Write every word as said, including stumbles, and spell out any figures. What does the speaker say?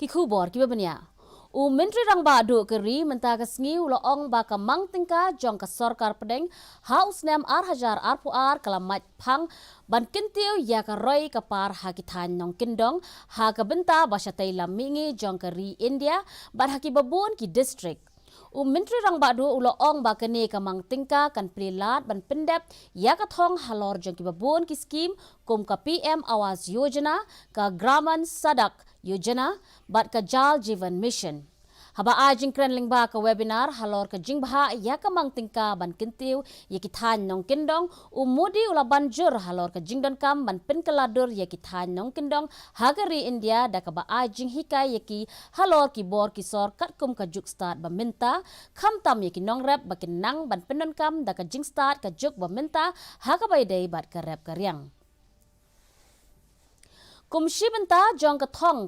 Ki khubor kiba bniah. U Myntri Rangbah Duh ka ri mynta ka sngi u la ong ba ka mang tyngka jong ka sorkar pdeng ha u snem ar hajar arphew ar ka la mait phang ban kyntiew ïa ka roi ka par ha ki thaiñ nongkyndong ha ka bynta ba shatei lam mihngi jong ka ri India bad ha kiba bun ki district. U Myntri Rangbah Duh u la ong ba kane ka mang tyngka kan plie lad ban pyndep ïa ka thong halor jong kiba bun ki skim kum ka P M Awas Yojana, ka Gramin Sadak Yojana bad ka Jal Jeevan Mission. Haba ai jingkren lyngba ka webinar halor ka jingbthah ïa ka mang tyngka ban kyntiew ïa ki thaiñ nongkyndong, u Modi u la ban jur halor ka jingdonkam ban pynkylla dur ïa ki thaiñ nongkyndong ha ka ri India da kaba ai jinghikai ïa ki halor ki bor ki sor katkum ka juk stad ba mynta, khamtam ïa ki nongrep ba kin nang ban pyndonkam da ka jingstad ka juk ba mynta ha kaba ïadei bad ka rep ka riang. Kum shi bynta jong ka thong